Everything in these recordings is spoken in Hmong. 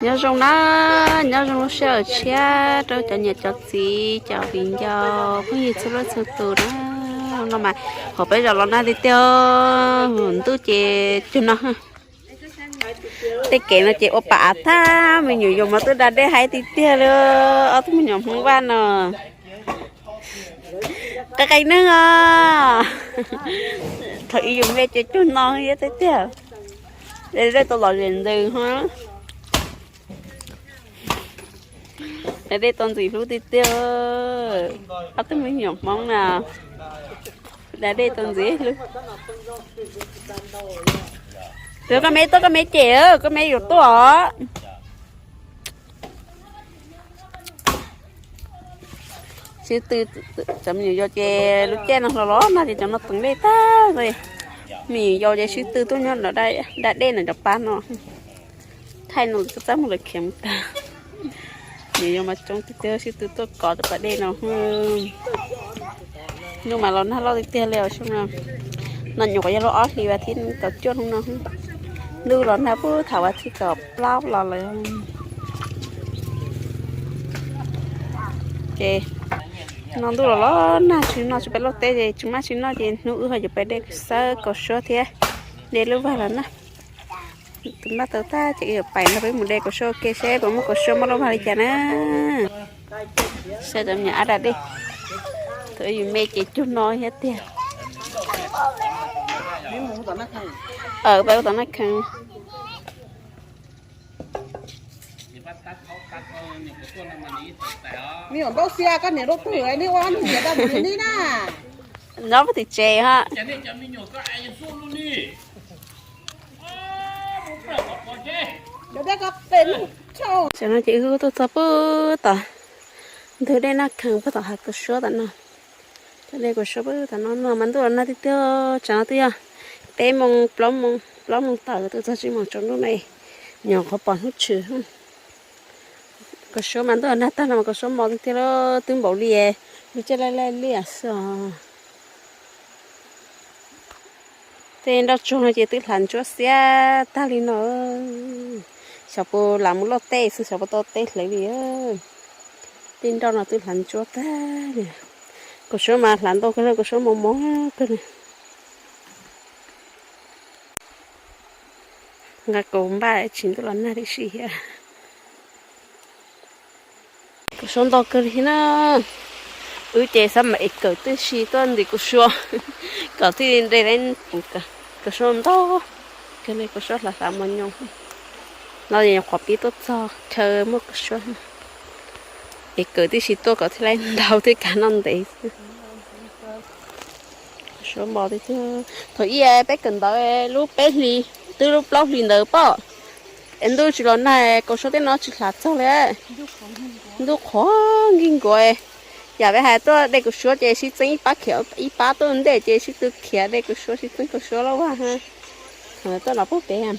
Nyob zoo na, nyob zoo lub sij hawm tshiab rau cov niam cov txiv cov viv ncaus phooj ywg txhua leej txhua tus na. No mas hauv peb zos los nag tiag tiag, ntuj ces cuag no. Tej kev no ces ua pam av tag, me nyuam yaus mas tuaj da dej haib tiag tiag li. Ob tug me nyuam Hmoob Vaj no qe qe neeg os. Thaum ib yus me ces cuag no thiab tiag tiag. Dej tau los zem ntws ho. Da dej tau ntxim hlub tiag tiag. Ob tug me nyuam Hmoob na, da dej tau ntxim hlub. Tus koj me tuaj, koj me cem, koj me yuav tuaj os. Sib tw, cov me nyuam yaus ces lub caij no hlo los nag ces cov no teev dej tag. Me nyuam yaus ces sib tw tuaj nyob da dej ntawm cov pab no. Thaij no txaj muag lawv khiav mus tag. Nyuam yaus mas coob tiag tiag sib tw tuaj kov cov pas dej no. Ntuj mas los nag loj tiag tiag li os. No nyuam qhuav yog lub ob hlis vas thib kaum cuaj hnub no. Ntuj los nag puag thaum vas thib kaum plaub los lawm. Ces no ntuj los los nag tsis noj tsis pais luaj teb ces tsis maj tsis noj ces hnub wb ho yuav pais de xawb kaus suab thiab de lub vag los na. Tus npaj tau tag ces yuav pais nrog peb mus de kaus suab ua ke seb puas muaj kaus suab muaj lub vag li cas na. Saib cov me nyuam ab da dej, thaum yus me ces cuag no thiab tiag. Peb ua tom naj kheej. Nyob puag tim tsev ha. Tam no ces wb tuaj txog puag tom ntug dej Naj Khees puag tom hav kaus suab tom no. Cov dej kaus suab puag tom no no mas ntuj los nag tiag tiag. Tsam no twb yog peb moos plaub moos, plaub moos tawm twb txog tsib moos tsaus ntuj no, nyuam qhuav pom hnub tshwm. Kaus suab mas ntuj los nag tag no mas kaus suab mos tiag tiag, twb npaum li lub caij laij laij liaj xwb os. Tej nroj tsuag no ces twb hlav ntsuab xiab tag li no. Xyov puas lam mus luaj teb xwb, xyov puas tau teb hlawv li. Tej nroj no twb hlav ntsuab tag li. Kaus suab mas hlav ntau kawg li, kaus suab mos mos kawg li. Nqa kaus npaj tsis ntuj los nag tib si thiab. Kaus suab ntau kawg li na. Wb ces xav mam ev kawm tib si tuaj ntim kaus suab kom thiaj li de tau. Kaus suab ntau kawg li, kaus suab hlav hlav mos nyoos. No nyuam qhuav pib tuaj txog chaw muaj kaus suab, ev kawm tib si tuaj kom thiaj li ntau thiab kav noj ntev xwb. Kaus suab mos tiag tiag. Thaum ib peb kawm ntawv lub peb hlis, twb lub plaub hlis ntawd pom, es ntuj tsis los nag, kaus suab tej no tsis hlav txog li. Ntuj qhuav nkig nkuav, yam peb hais tuaj de kaus suab ces sib txeeb ib pab khiav ib pab tuaj ntej ces sib tw khiav de kaus suab sib txeeb kaus suab loj vag. Thaum ntawd tuaj los puag pem,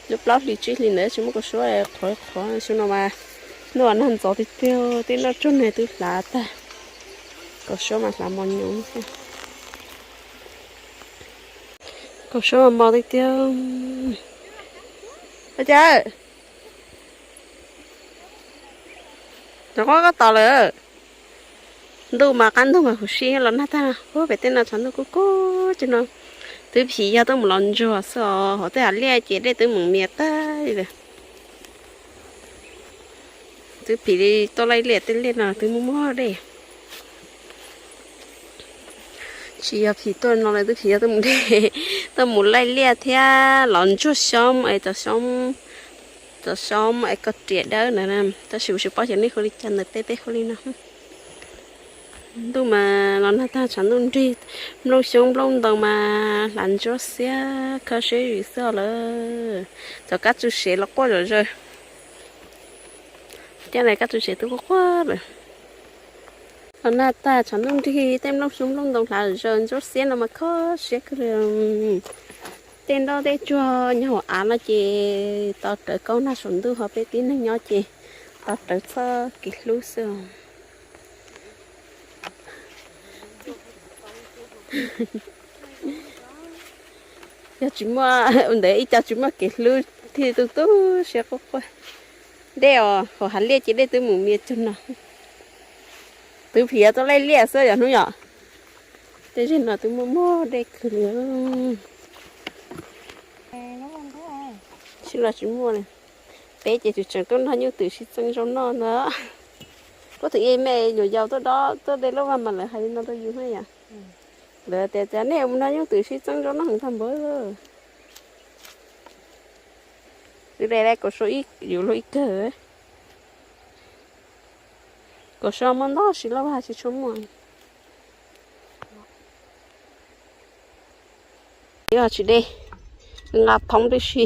lub plaub hlis tsib hlis ntawd tsis muaj kaus suab, qhuav qhuav xyoo no mas ntuj nag ntxov tiag tiag, tej nroj tsuag no twb hlav tag. Kaus suab mas hlav mos nyoos. Kaus suab mos mos tiag tiag. Ua cas? Rov qab koj tos lawm. Ntuj mas qab ntug mas huv si los nag tag. Ub, pem tej no tshav ntuj kub kub tag no. Twb phim yog tuaj mus los ntsuag xwb os, hauv tej hav liaj ces dej twb meem mias tag li lawm. Twb phim li tuaj laij liaj, tej liaj no twb muaj muaj dej. Tsis yog phim tuaj no lawm, twb phim yog tuaj mus de, tuaj mus laij liaj thiab los ntsuag xyoob es cov xyoob, cov xyoob es koj riam dawb ntawd na. Tab sis kuv tsis paub xyov nej hu li cas, ntawm peb peb hu li no. Ntuj mas los nag tag tshav ntuj nrig, nplooj xyoob nplooj ntoo mas hlav ntsuab xiab kho siab zim xwb lawm. Cov kab tsw sev los quaj zom zaws. Caj ntawd kab tsw sev twb quaj quaj lawm. Los nag tag tshav ntuj nrig tej nplooj xyoob nplooj ntoo hlav zom zaws ntsuab xiab no mas kho siab kawg li. Tej nroj tej tsuag nyob hauv av no ces tau rawv kaub nag saum ntuj, ho peb tib neeg nyob ces tau rawv txoj kev hlub xwb. Yog tsis muaj ntawd ib co tsis muaj kev hlub thiaj tu tu siab quaj quaj. Dej os, hauv hav liaj ces dej twb mus mias cuag no. Twb phiav tuaj laij liaj xwb yom hnub yom. Tej zej no twb muaj muaj dej kawg li. Sib los tsis muaj li. Peb ces tseem tseem tuaj nrog nyuj twm sib txeeb zaub noj ntag. Kuv twb ib me nyuam yaus tuaj dob tuaj de lub vaj mas lawv hais li no rau yus na yom. Lawv tias cas nej mus nrog nyuj twm sib txeeb zaub noj heev tag npaum. Twb de lawm kaum suab ib yus luag ib kawg. Kaum suab muaj ntau tsis loj vaj tsis tshua muaj. Tsis de, nqa thoob tib si.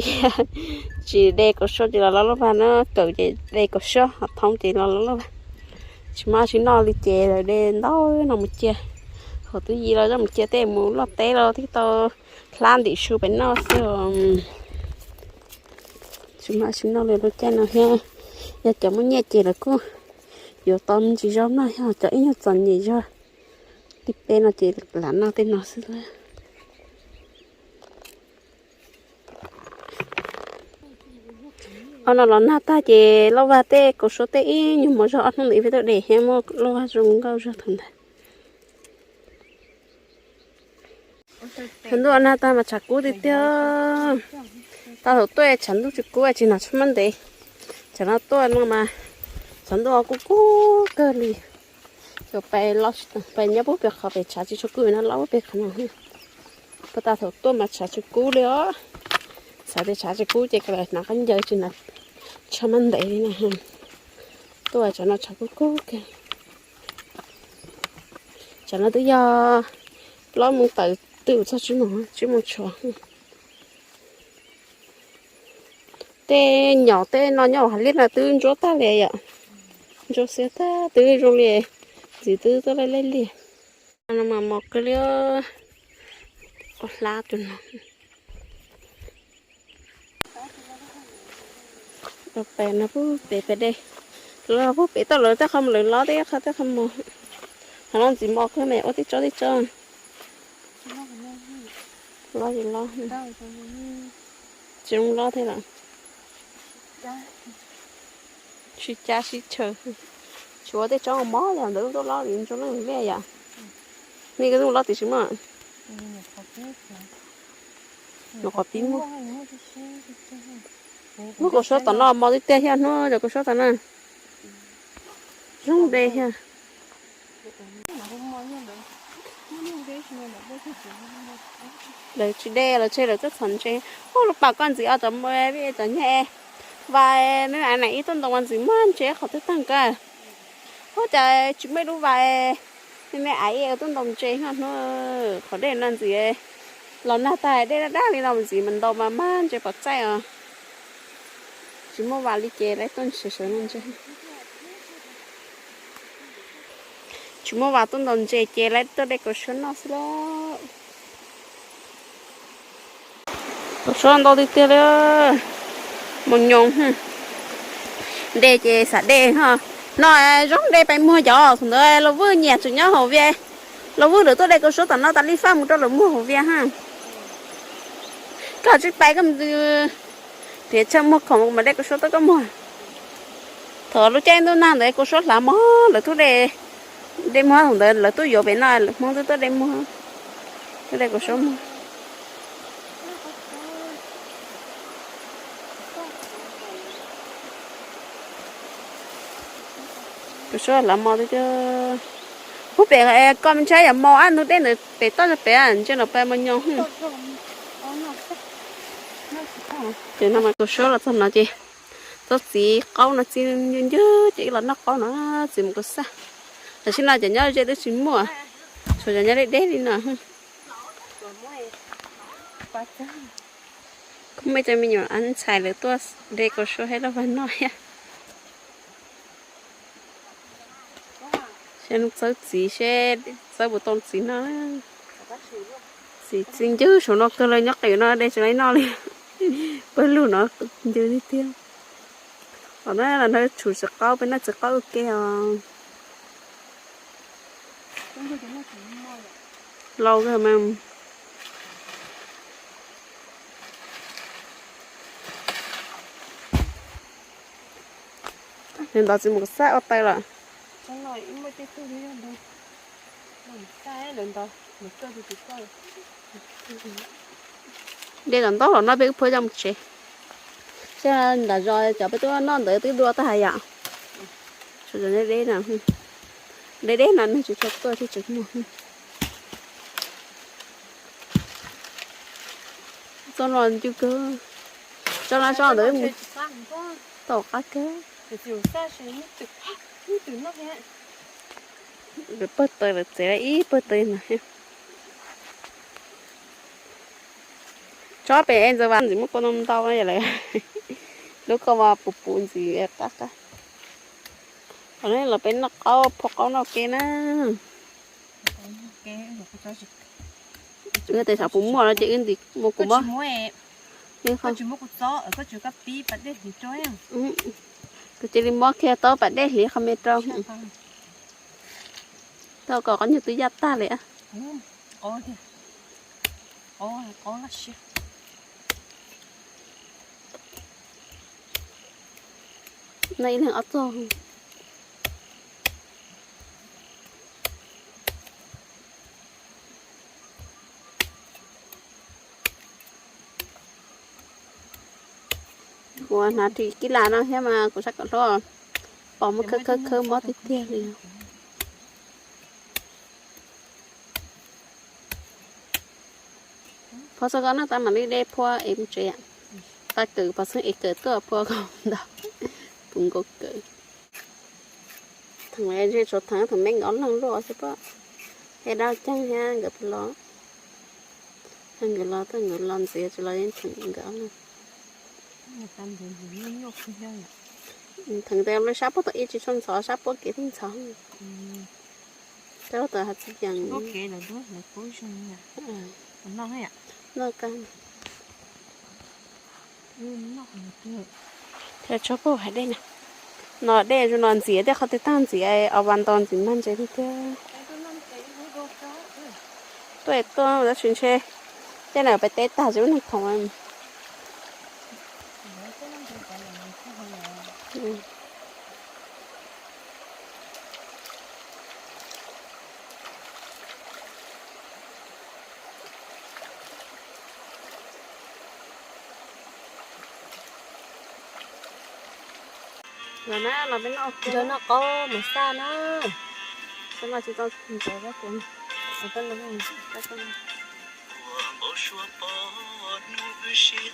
Tsis de kaum suab ces los loj loj vaj na, kawm ces de kaum suab, ho thoob ces los loj loj vaj. Tsis muaj tsis noj li ces lawv de ntau no mus cia. Hauv twb yim los coj mus cia tej mus luaj teb los thiaj tau hlab ntim su pem noj xwb. Tsis muaj tsis noj li lub caij no thiab. Yog cov muaj nyiaj ces lawv kuj yuav tau me ntsis zaub noj, yog cov ib nyuag txom nyem zog li peb no ces lam noj tej no xwb. Ob no los nag tag ces lauj vaj tej kaum suab tej ib nyuag mov zog ob hnub ntawd peb tuaj de thiab muaj lauj vaj zoo nkauj zog thaum ntawd. Tshav ntuj nag tag mas tshav kub tiag tiag. Tau thaum tuaj tshav ntuj tsis kub tsis hnov tshuaj mab ntev. Tsam no tuaj no mas tshav ntuj kub kub kawg li. Pais nyob pub pem qhov pem tshav tsis tshua kub no, los pub pem qhov no. Puag ta thaum tuaj mas tshav tsis kub li os. Xav tias tshav tsis kub ces hnov khaub ncaws tsis hnov tshuaj mab ntev li na. Tuaj tsam no tshav kub kub kawg. Tsam no twb yog plaub moos tawm twb txog tsib moos, tsib moos tshuav. Tej nyom tej no nyob hauv hav liaj no twb ntsuab tag li yom. Ntsuab xiab tag twb zoo li ntxiv twb tuaj laij laij liaj. No mas mos kawg li, ua hlab tus no. Pem no pub pem pem dej, pub pem toj lawv tej qhov mus lawv lob tej qhov tej qhov mus. Qhov no ntxiv mos kawg me ua tej tsob tej tsob. Lob ces lob, tsis zoo lob thiab lawm. Sib cab sib chaw, tsis ua tej tsob mob yog ntawd lub tuaj lob li ntsuab leej liaj yom. Nej koj lub lob tiam sis mas nyuam qhuav pib muaj. Lub kaum suab tom no mos tiag tiag thiab hnub cov kaum suab tom no zoo de thiab. Lawv tsis de lawv tseg lawv tuaj txhom ntses. Ua lub pas koj ntxiv os cov muam cov nyab, vas me me na ib tuaj ntaus mas ntxiv muaj ntses qhov twg tag kawg. Ua cas tsis muaj ib lub vas me me ais tuaj ntaus ntses hnub, qhov dej no ntxiv los nag tag dej daj daj li no ntxiv mas ntaus mas mag ntses pom txaij os. Tsis muaj vas li ces lawv tuaj sawv sawv ntaus ntses. Tsis muaj vas tuaj ntaus ntses ces lawv tuaj de kaum suab noj xwb lauj. Kaum suab ntau tiag tiag li. Mus nyoos, de ces xav de ho. No zoo de pais muag cov thaum ntawd Lauj Vwj nyiam tseem nyob hauv Vias. Lauj Vwj lawv tuaj de kaum suab tom no tas li faj mus rau lawv muag hauv Vias ha. Koj tsis pais koj mus riam tsheej muag khoom mas de kaus suab tuaj koj muag. Thaum lub caij ntuj nag ntawd kaus suab hlav mog lawv tuaj de, de muag thaum ntawd lawv tuaj yuav pem no Hmoob twb tuaj de muag, tuaj de kaus suab muag. Kaus suab hlav mos tiag tiag. Pub pem koj me ntshai yam mos ab ntug dej ntawd pem toj pem ntsia no pem mos nyoos. Ces no mas kaus suab los txog no ces txoj txiv qaub no txi ncwg ncwg ces wb los noj qaub no txiv mus kaus xaj. Tam sim no cov nyob ze twb tsis muaj, tshuav cov nyob deb deb li no. Kuv muaj cov me nyuam ntxhais lawv tuaj de kaus suab hais loj vag noj thiab. Saib txawb txiv seb txawb puas tau txiv noj. Txiv txi ncwg saum no kawg lawv nyob qev no de tsis laib noj li. Pawg lug no ncwg tiag tiag. Os na los nrog tshum txiv qaub peb noj txiv qaub ua ke os. Lau kawg mas. Nws ntov txiv mus kuv xab ua taw lawm. Dej los ntau los no peb kuj phua coj mus tsev. Saib nram zos cov peb twb noj ntawd twb dua tag yom. Deb deb no, deb deb no neeg tsis tshua tuaj thiab tseem muag. Txoj no ncw kawg, tso no tso ntawd tau qab kawg. Pawg taws lawm txiav ib pawg taws no. Tsob pem ntxawg vas ntxiv muab kua ntau ntau no lawm. Lub koj mas puv puv ntxiv qab qab. Qhov no los peb noj qaub, phua qaub noj ke na. Wb tias xyov puas muaj no ces wb ntim mus kuv muab. Kuv cia li muab kiag tau pas dej hliv qhov me rau. Tau kom qhov nyuag twb yaj tag li. Noj ib leeg ob txog. Kuv hnav ris kib las no thiab mas kuv sab kom hlob, pom muaj khawb khawb khawb mob tiag tiag li. Phua txog koj noj tas mam li de phua es mus tsev. Tau kawm pov xeeb es kawm tuaj phua kom ntau, puv nkaus kawm. Theem ze tshuav theem, theem me nkawd ob leeg luaj xwb pob. Thiab dab ceeb thiab nkawd puas los. Yog nkawd los tuaj nkawd los ntxiv, tsis los yeej theem nkawd ob leeg. Theem tes sab puab tau ib tsis tshua ntxhov, sab puab kev thiaj ntxhov. Rau tau has txi yees. Thiab tsob puab hais dej na, no dej zoo no ntxiv tej qhov twg tag ntxiv, o vas nto ntxiv mag ntses li tiag. Tuaj tuaj tab sis ntshe tej no peb teb tag tsis muaj neeg khoom. Los na, los peb noj, noj qaub mus xaj na. Peb noj tsis tau ntxuav,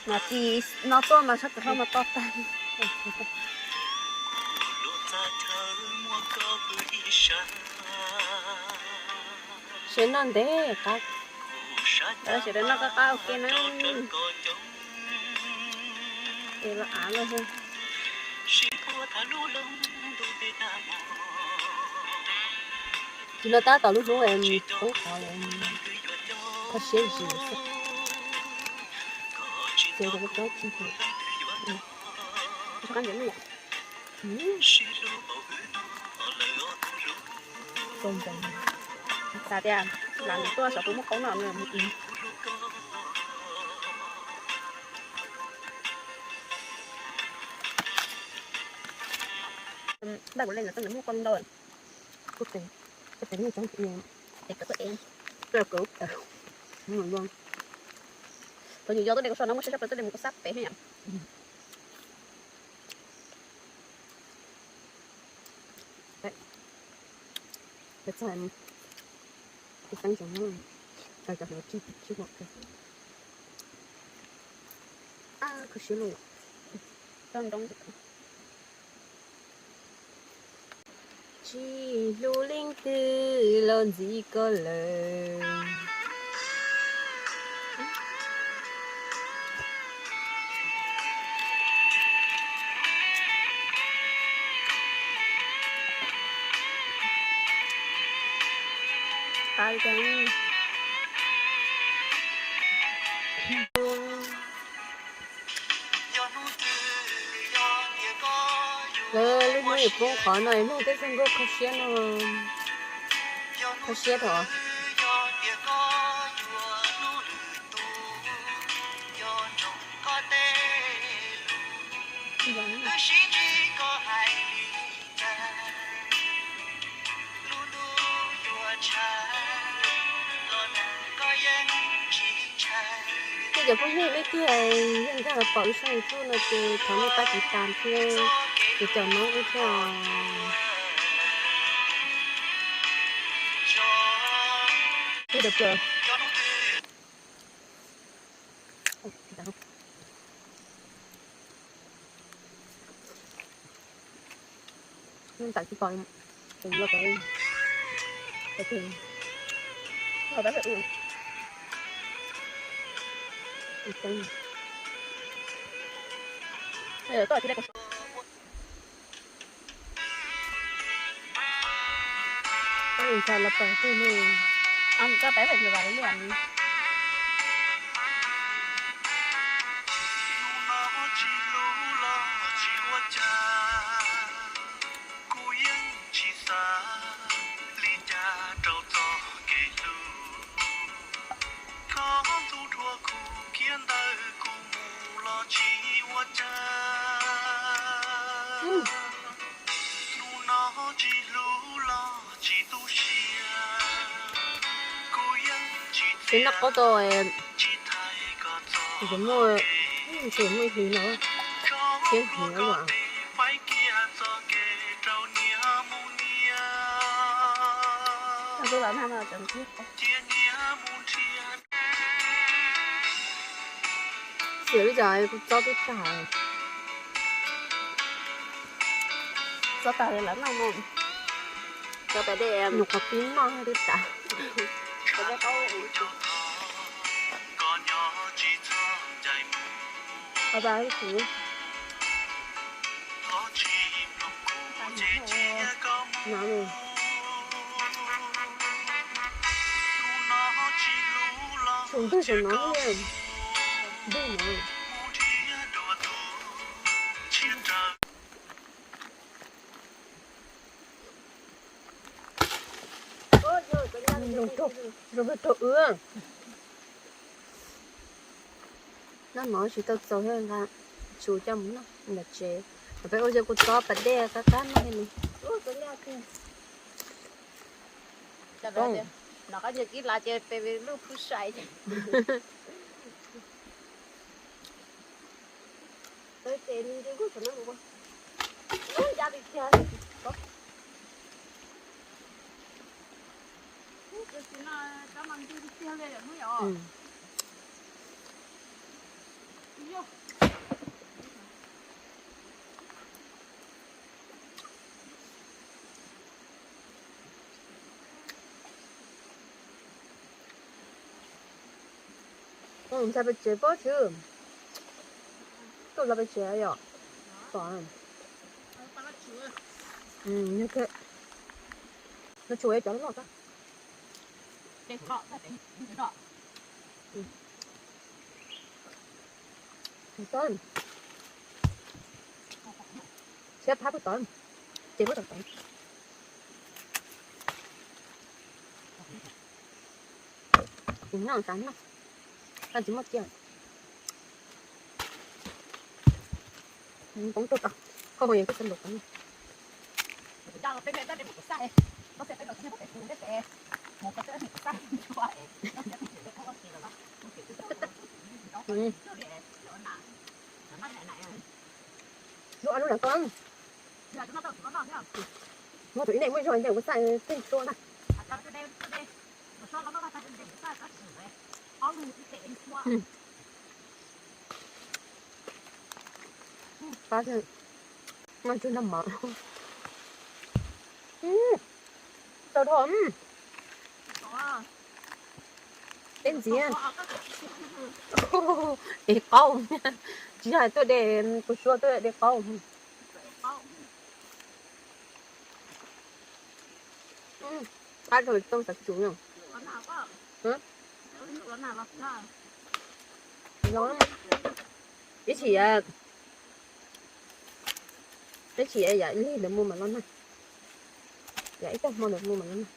mas tis no tuaj mas sab tom hlau mas to tag. Sawv noj ntev qab, sawv daws noj qab qab ua ke na. Es los av los. Tus no tab tom lub hnub poob qhov lawm, kho siab zis xwb. Ces rau koj tsis, xav tias lam tuaj saum tus muaj qoob no. Npaj kuv leej ntawd tuaj nws muaj qoob ntau. Kuv tes, kuv tes muaj coob es kawm tuaj es, kawm, kawm, thaum nyuam yaus tuaj de kuv sab no muaj siab sab plaws tuaj de mus kuv sab pem thiab yom. Peb txog, kuv teeb tsoom no, cov hlua tsib tsib pom kawg. Kho siab loj. Toj ntoo. Tsis hlub leej twg los ntxiv koj lawm. Lawv lub hnub yuav poob qhov no, nug tej txog nkauj kho siab no, kho siab thaum Cov phooj ywg, leej twg yog nkag los pom lub tshooj YouTube no ces thov nej pab tiv tas thiab, ces caum noob wb thiab. Nws tawm tsis pom, tawm yuav pom. Toj ntshai los pawg twg ne? Toj peb pem ntawd li. Hnub no tsis hlub los tsis ua cas, kuv yeej tsis xav li cas rau txoj kev hlub. Koj ntuj dhuav kuv khiav ntawm kuv mus los tsis ua cas. Hnub no tsis hlub los tsis tu siab, kuv yeej tsis txiav tsis thaiv koj txoj kev. Muaj ib hlis no, txhiab hlis no los faib kiag txoj kev rau niam mus niam, cia niam mus nrhiav. Xiam li cas kuv txob twb tag. Txob tag lawv noj no. Cov pas dej nyuam qhuav pib noj twb tas. Pas dej qaub. Tshum ntwg saum no thiab. Ntwg no. Zoo, zoo raug wb. Noj mov tsis tau txaus thiab, nqa tshum coj mus noj ntawm tsev. Thaum peb ua ze kuv txob pas dej qab qab noj li. Noj qab nyias kib las ces peb lub phwj sai. Ntshai pem tsev pob tswv. Tuaj los pem tsev yom. Pom. No tshuav cov loj xwb. Siab phab puag tod, ces puag tod. Noj xav noj, tsis muaj kiag. Poob tuaj tod, koj mus yog koj xav npaum tod. Lub ab lub lam koj, muab tus ib nej muaj zog ntawm kuv xav tej tua na. Qab, noj tsuag noj mov. Tau dhau. Dej ntxiv. Es qaub. Tsis yog hais tuaj de, kuv suav tuaj de qaub. Qab rau tau xav tsuv no. Ib txhis, ib txhis yam lig ntawd mus mam los nag. Yam ib tag hmo ntawd mus mam los nag.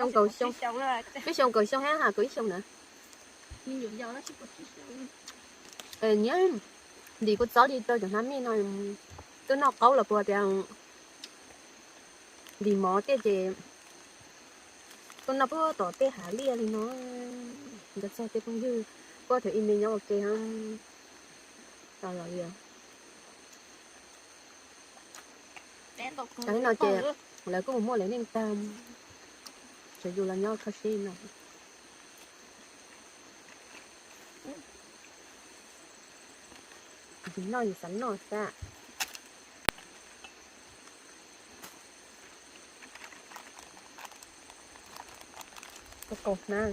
Xyoo kaum xyoo, ib xyoo kaum xyoo thiab, ha, kaum ib xyoo na. Nyiam ntim kuv txob li rau cov hnab mij no, twb noj qaub los puas tias ntim mov tiag ces tuaj noj puag tom tej hav liaj li no. Nco txog tej phooj ywg puag thaum ub me nyob ua ke los li. Cov no ces lawv kuj mus muaj lawv neej tag, tshuav yus los nyob kho siab no. Yus noj yus xav noj xwb. Kaus hnab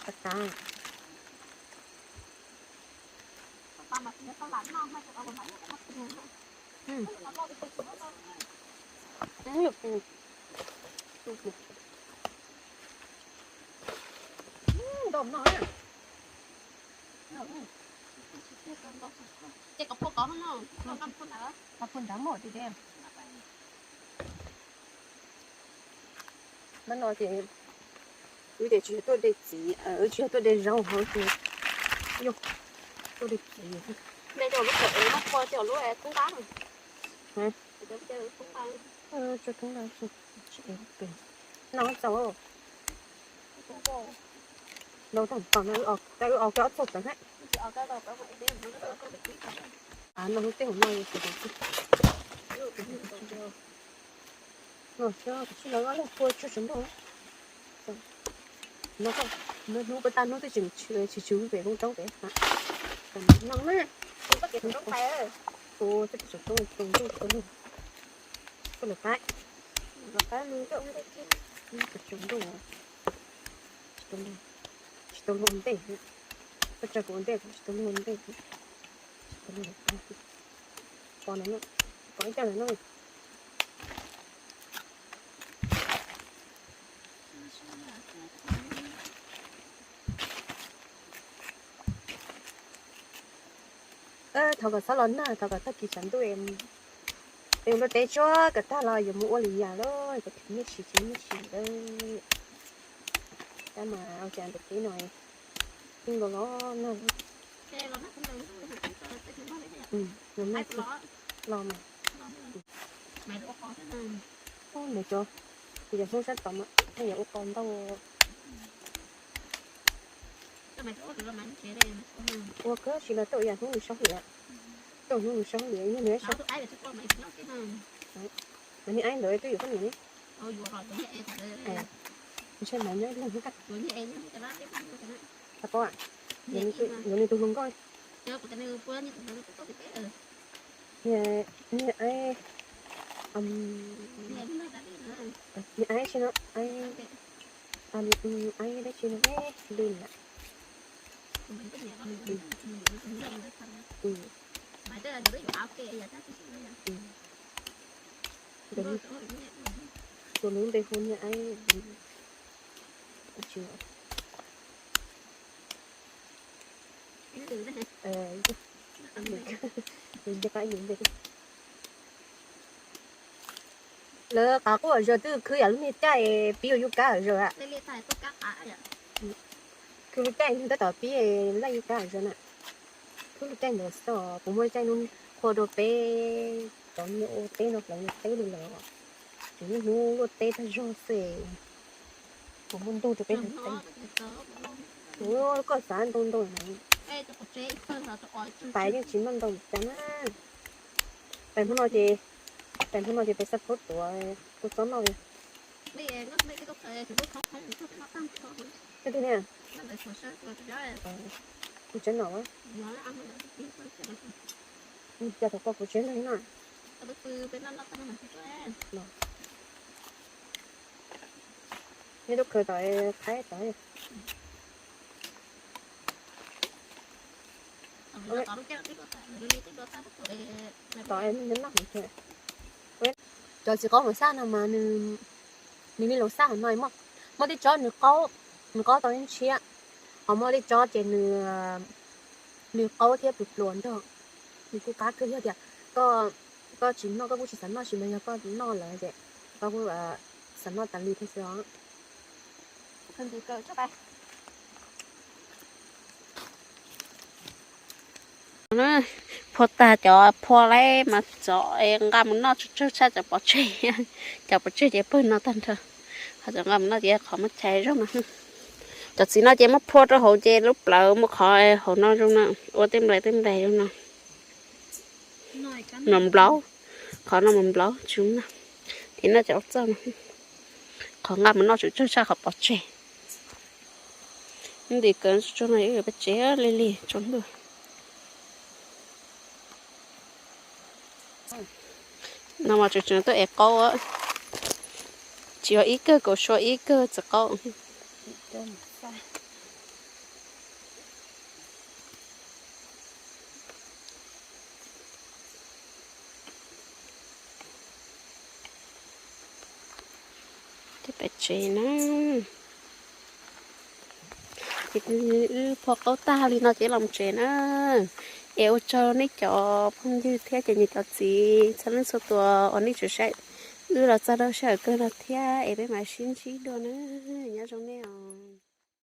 qab qab. Ces kom phua kov no, phua nrad mog tiag tiag. Hnub no ces wb tias tsis yog tuaj de txiv, wb tsis yog tuaj de zaub hov ces yog tuaj de txiv. De rau lub kom es noj phua coj lub es kub nqab. Tso kub nqab, no txaus. Nau tag tom no, wb os kiag ob txog tseev hab. No hnub tej hauv no no xwb, kuv tsis los ob leeg phua tsuag tsaus ntuj. No, hnub puas tag hnub twb tseem tshwm tshwm pem rooj roob pem. No na, ua txoj kev tsaus ntuj tsaus ntuj tsaus ntuj, tsaus ntuj qaib, tsaus ntuj, tsis tau luag ua ntej, koj tsa kuv ua ntej tsis tau luag ua ntej, tsis tau luag, pom no, pom ib co no. Thov kom txhob los nag, thov kom tag kis tshav ntuj es ua luaj teb tsuag kom tag los yuav mus ua li yam lawm, kom tsis nyiaj tsis tsis nyiaj tsis lawm. Tab mas ua cas ntawm kev no yeej los los nag. Los mas ntawm cov, yog hnub sab tod mas yuav ua qos ntau. Ua kawg tsis los tau yam hnub nws sab hlis, tau hnub nws sab hlis yog nws sab. Mas niag aib ntawd twb yuav poj niam ne. Ntshe mas nyob ib leeg. Qhov paub, yuav nws tus hluas nkauj. Niag aib, niag aib tsis no, aib dab tsi no, Lij na. Tus lub npe hu niag aib. Lawv qav quaj zog twb khwb yam lub niag caij pib ua yub kab zog a. Khwb lub caij tab tom pib laj yub kab zog na. Khwb lub caij ntawd xwb, puas muaj caij hnub qhua rau peb cov niag ua teb no hlawv niag teb li lawm. Tseem niaj hnub luaj teb tag zog xwb. Puas muaj ntuj rau peb hlawv teb? Ua koj xav ntau ntau na. Pais yeej tsis noj ntau cas na. Pais hnub no ces, pais hnub no ces pais xab phaub tuav kuv txob noj li. Twg ni? Kuv tsev no. Cas thaum koj kuv tsev no no. Neb tub khaws tom qhaib tod. Tom nyob noj. Cov txiv qaub mos xaj no mas nws, nws li laus xaj hauv no, muaj tej tsob nws qaub, nws qaub tau ib ntshiab, ho muaj tej tsob ces nws, nws qaub thiab pluas pluas nrog, nws kuj qab kawg. Yog tias koj, koj tsis noj koj kuj tsis xav noj, tsis mas yog koj noj lawm ces koj kuj xav noj tas li thiab xwb os. Phua tag cov phua lawm mas txog nqa mus noj tsawg tsawg tshaj cov pov tseg. Cov pov tseg ces pawg no tag nrho, ho cov nqa mus noj ces qhov muab chais zoo no. Cov txiv no ces muab phua rau hauv ces lub plawv muaj qhov hauv no zoo no, ua tej nplais tej nplais zoo no. Mas nplaum, qhov no mas nplaum tsis no, thiab noj cov ua txoj no. Qhov nqa mus noj tsawg tsawg tshaj qhov pov tseg. Ntim kawg tsuag no yuav peb tsev lig lig tsaus ntuj. No mas tseem tseem tuaj ev qaub, tsis yog ib kawg kaus sua ib kawg txiv qaub. Tej pem tsev na. Ces wb phua qaub tag li no ces los tsev na. Es ua tsaug nej cov phooj ywg thiab cov niam cov txiv txhua leej txhua tus uas nej tseem saib wb los txog rau sij hawm kawg no thiab es peb mam sib ntsib dua na. Nyob zoo nej os.